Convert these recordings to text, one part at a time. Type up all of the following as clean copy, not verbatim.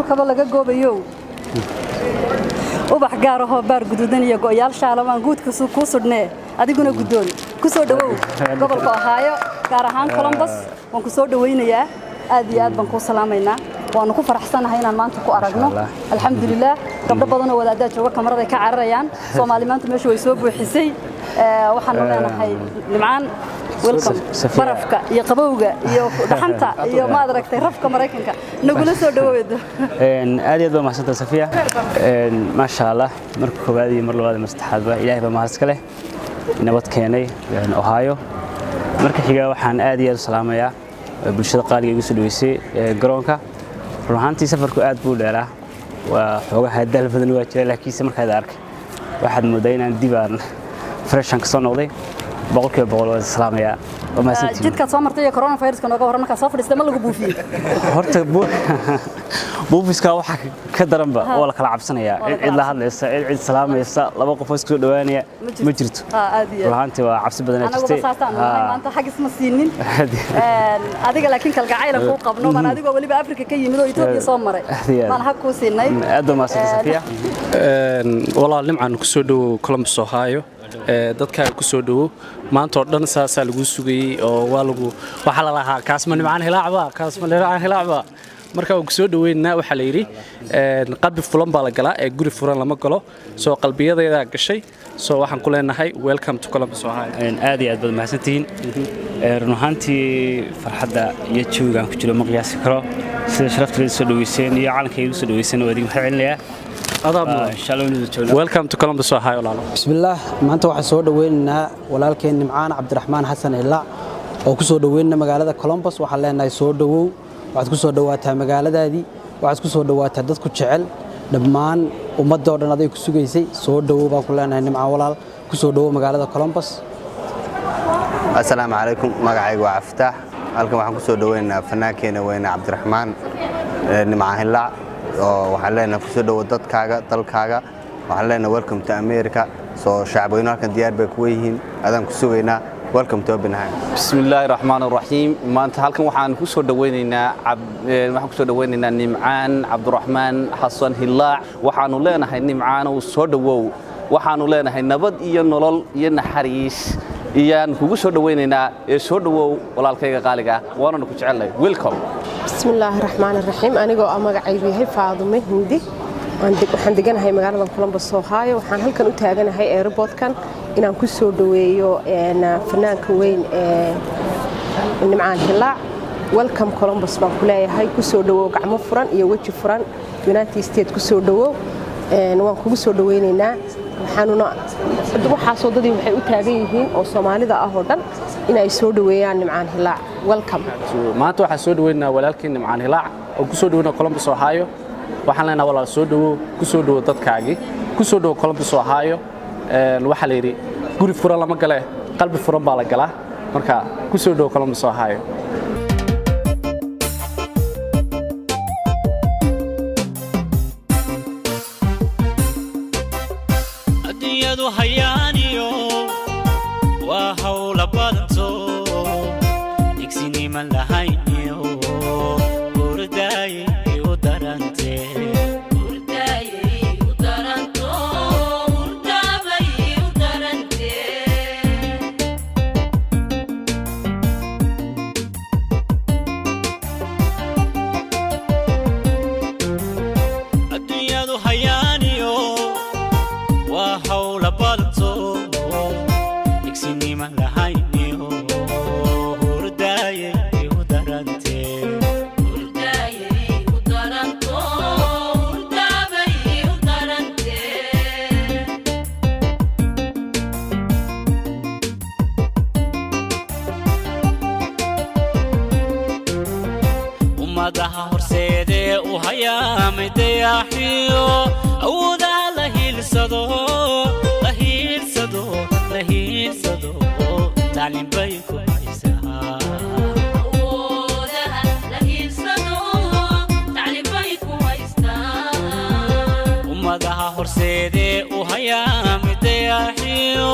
Duurkaba laga goobayo, ubax gaar ahoo baar guduudan iyo go'yaal shaalabaan guudka kuu sudhnee, adiguna guddoon ku soo dhowow gobolka Ohio, gaar ahaan Columbus. Waan ku soo dhowaynayaa, aad iyo aad baan kuu salaamaynaa. Waanu ku faraxsanahay inaan maanta ku aragno. Alxamdulilah, gabdho badan oo wadaaddaa jooga, kamaraday ka cararayaan. Soomaali maanta meesha way soo buuxisay. Waxaanu leenahay, Nimcaan, welcome. Barafka iyo qabowga iyo dhaxanta iyo, maad aragtay, rafka Maraykanka nagula soo dhaweedo. Aad iyo aad baa mahadsantahay, Safiya. Maasha Allah, marka koowaad iyo mar labaad iyo mar saddexaadba Ilaahay baa mahad iska leh nabad keenay Ohio. Marka xiga, waxaan aad iyo aad u salaamayaa bulshada qaaliga igu soo dhaweysay garoonka. Run ahaantii safarku aad buu dheeraa, waa xoogaha daal badan waa jira, laakiinse markaad arkay waxaad moodaa inaan dib aan freshan ka soo noqday. 100% waan salaamayaa, waa mahadsantihiin. Jidkaad soo martay iyo coronaviruska nooga warran. Markaad soo fadhiistay, ma lagu buufiyey? Horta buufiska waxa ka daranba waa la kala cabsanayaa. Cid cid la hadlaysa, cid cid salaamaysa, laba qof oo isku soo dhawaanaya ma jirto. Aad iyo run ahaantii waa cabsi badan ayaa anaguba jirtay. Saasaan nahay maanta, xag isma siinin adiga, laakiin kalgacaylan kuu qabno baan, adigoo weliba Afrika ka yimid oo Etoobiya soo maray Aad iyo aad. baan hag kuu siinay. Aad baa mahadsantahay, Safiya. Walaal Nimcaan, ku soo dhowow Columbus, Ohio. Dadkaaga ku soo dhowow. Maanta oo dhan saasaa lagu sugayey oo waa lagu waxaa la lahaa, "Kaasma Nimcaan Hilaacba? Kaasma Nimcaan Hilaacba?" Marka waan ku soo dhoweynaa. Waxaa la yidhi qalbi fulan baa la galaa ee guri furan lama galo, soo qalbiyadaydaa gashay. Soo waxaan ku leenahay, welcome to Columbus, Ohio. Aad iyo aad baad mahadsantihiin. Run ahaantii farxadda iyo jawiga aan ku jiro ma qiyaasi karo. Sida sharafta leed soo dhaweyseen iyo calanka igu soo dhaweyseen waa idin mahad celinayaa. Adaa mudan. Insha Allah waynu joognaa. Welcome to Columbus, Ohio, walaalo. Bismillaah, maanta waxaan soo dhoweynaynaa walaalkeen Nimcaan Cabdiraxmaan Xasan Hilaac oo ku soo dhoweynana magaalada Columbus. Waxaan leenahay, soo dhowow, waxaad ku soo dhowaataa magaaladaadii, waxaad ku soo dhowaataa dadku jecel, dhammaan ummadda oo dhan aday ku sugaysay. Soo dhowow baan ku leenahay, Nimcaan walaal, ku soo dhowow magaalada Columbus. Asalaamu calaykum, magacaygu waa Caftaax. Halkan waxaan ku soo dhoweynaynaa fanaankeena weyne Cabdiraxmaan Nimcaan Hilaac, oo waxaan leenahay, kusoo dhowo dadkaaga, dalkaaga. Waxaan leenahay, welcome to America. Soo shacabweynuhu halkan diyaar bay kuwa yihiin, adaan ku sugaynaa. Welcome to Oppenheim. Bismi illaahi raxmaan raxiim. Maanta halkan waxaan ku soo dhaweynaynaa Nimcaan Cabduraxmaan Xasan Hilaac. Waxaanu leenahay, Nimcaanow, soo dhowow. Waxaanu leenahay, nabad iyo nolol iyo naxariis iyaan kugu soo dhaweynaynaa ee soo dhowow, walaalkayga qaaliga ah, waananu ku jecelnahay. Welcome. Bismillaahi raxmaani raxiim. Anigoo ah magacaygu yahay Faadume Hindi, waxaan deganahay magaalada Columbus, Ohio. Waxaan halkan u taaganahay airportkan inaan ku soo dhoweeyo fanaanka weyn ee Nimcaan Hilaac. Welcome Columbus baan ku leeyahay. Ku soo dhowow gacmo furan iyo weji furan. United States ku soo dhowow, waan kugu soo dhoweynaynaa. Waxaanuna waxaasoo dadii waxay u taagan yihiin oo Soomaalida ah oo dhan inay soo dhoweeyaan Nimcaan Hilaac. Welcome. Maanta waxaan soo dhaweynaynaa walaalkii Nimcaan Hilaac oo ku soo dhaweyna Columbus, Ohio. Waxaan leenahay, walaal, soo dhowow, ku soo dhowow dadkaagii, ku soo dhowow Columbus, Ohio. Waxaa la yidhi, guri furan lama gale, qalbi furan baa la galaa. Marka ku soo dhowow Columbus, Ohio. Adduunyadu hayaaniyo waa hawla badanto, igsiniman lahayniyo hurdaayay u darante. Adduunyadu hayaaniyo waa hawla badanto, igsiniman lahayniyo hurdaayay u darante. Ummadaha horseedee u hayaamay dayaaxiyo awoodaha la hiilsado, la hiilsado, la hiilsado, tacliin bay ku haysaa. Ummadaha horseedee u hayaamay dayaaxiyo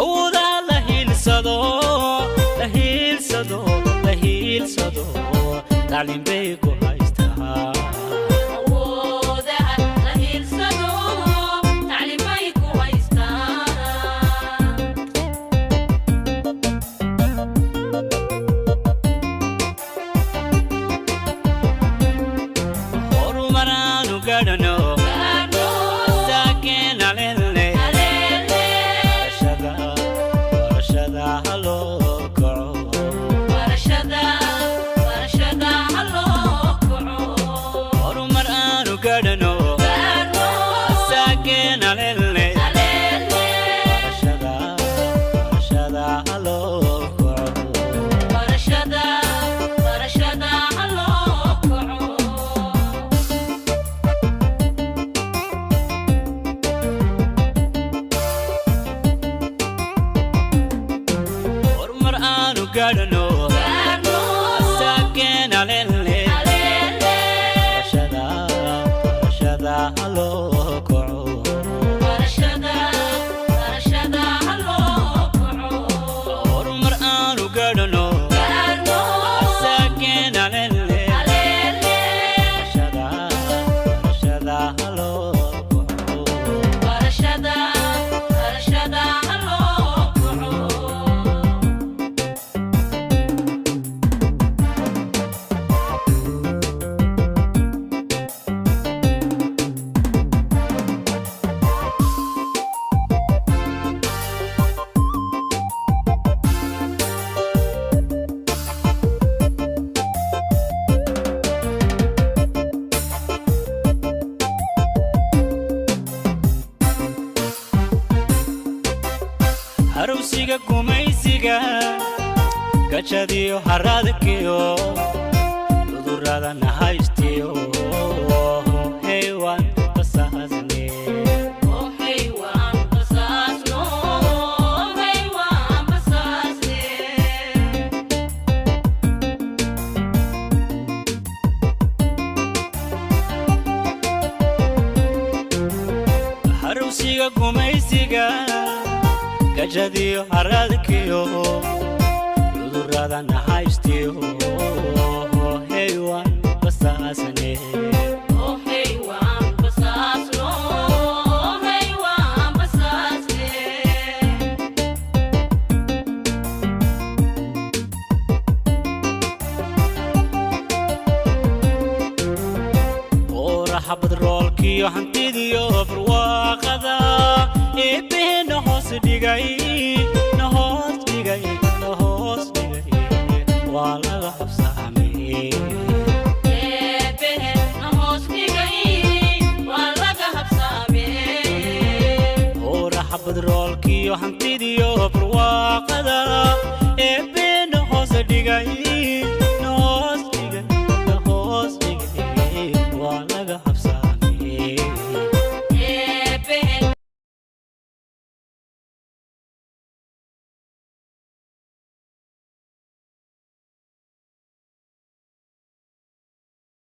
awoodaha la hiilsado, la hiilsado, la hiilsado, tacliin bay ku haystaa. Gajadiyo haraadkiyo cudurrada nahaystiyo, heywaan basaasne. Harowsiga gumaysiga, gajadiyo haraadkiyo cudurrada nahaystiyo, heywaan basaasne. Oraha badroolkiyo hantidiyo barwaaqada eebbehe nahoos dhigay, nahoos dhigay, nahoos dhigay, waa laga habsaamay. Oraha badroolkiyo hantidiyo barwaaqada